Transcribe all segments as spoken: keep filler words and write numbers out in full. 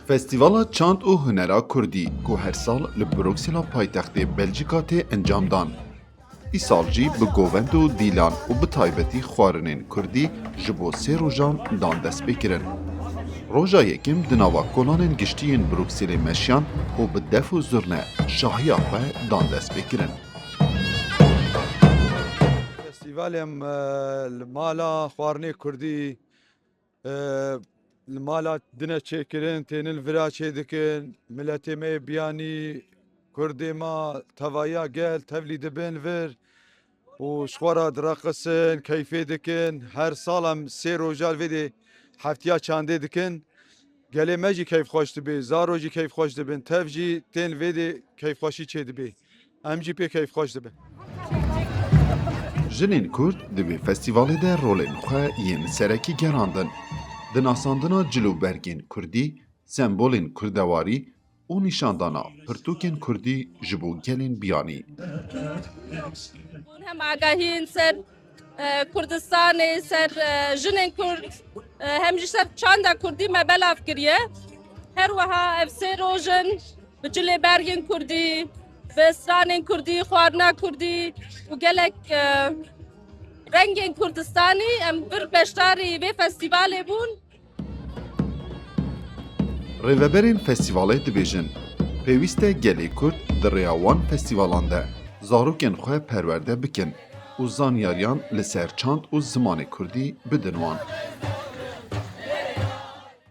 Festîvala Çand û Hunera Kurdî ku her sal li Bruksela paytextê Belcîka tê encam dan. Îsal jî bi govend û dîlan û bi taybetî xwarinên kurdî ji bo sê rojan dan destpêkirin. Roja yekem di nava kolanên giştî yên Brukselê meşiyan û bi def û zurne şahiya xwe dan destpêkirin. Festîvalê em, e, li mala xwarinê kurdî, e, li mala dine çêkirin, tênin vira çêdikin. Miletê me yê biyanî, kurdê me, tevahiya gel tevlî dibin vir û ji xwe re direqisin, keyfê dikin. Her sal em sê roja li vê dê heftiya çandê dikin. Gelê me jî keyfxweş dibe, zaro jî keyfxweş dibin, tev jî tên vê dê keyfxweşî çêdibe. Em jî pê keyfxweş dibin. Jinên Kurd di vê festîvalê de rolên xwe yên serekî gerandin. Di nasandina cil û bergên kurdî, sembolên kurdewarî û nîşandana pirtûkên kurdî ji bo gelên biyanî. Hûn hem agahîn ser, e, Kurdistanê, ser, e, jinên Kurd, e, hem jî ser çanda Kurdî me belav kiriye. Her wiha ev sê roj in bi cilê bergên Kurdî, bi stranên Kurdî, xwarina Kurdî û gelek, e, rengên Kurdistanî em vir beşdarî vê festîvalê bûn. Rêveberên festîvalê dibêjin, pêwîst e gelê Kurd di rêya wan festîvalan de zarokên xwe perwerde bikin û zanyariyan li ser çand û zimanê Kurdî bidin wan.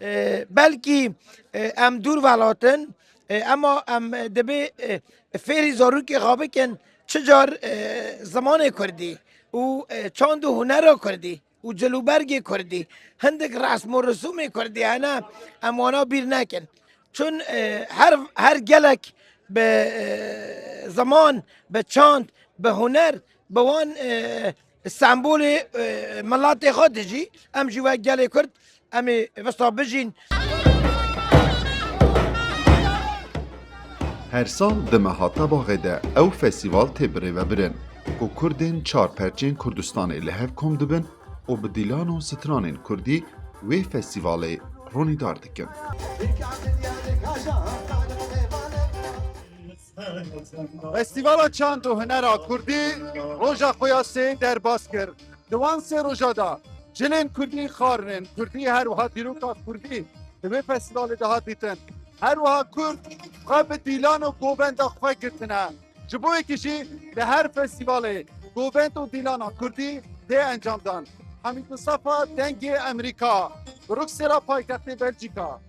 E, belkî, e, em dûr velat in, e, ema em, e, dibê, e, fêrî zarokê xwe bikin, çi car, e, zimanê Kurdî û, e, çand û hunera Kurdî û cilûbergê Kurdî, hindik resm û risûmê Kurdî hene, em wana bîr nekin. Çun, e, her, her gelek bi, e, ziman, bi çand, bi huner, bi wan, e, sembolê, e, miletê xwe dijî, em jî wek gelê Kurd, em ê vista bijîn. Her sal di meha Tebaxê de ew festîval tê birêvebirin, ku Kurdên çar perçên Kurdistanê li hev kom dibin û bi dîlan û stranên Kurdî wê festîvalê ronîdar dikin. Festîvala Çand û Hunera Kurdî roja xwe ya sê derbas kir. Di wan sê roja de cilên Kurdî, xwarinên Kurdî, her wiha dîroka Kurdî di vê festîvalê de hat dîtin. Her wiha Kurd xwe bi dîlan û govenda xwe girtine. Ji bo yekî jî li her festîvalê govend û dîlana Kurdî tê encam dan. Hamîd Mistefa, Dengê Amerîka, Bruksela paytextê Belcîka.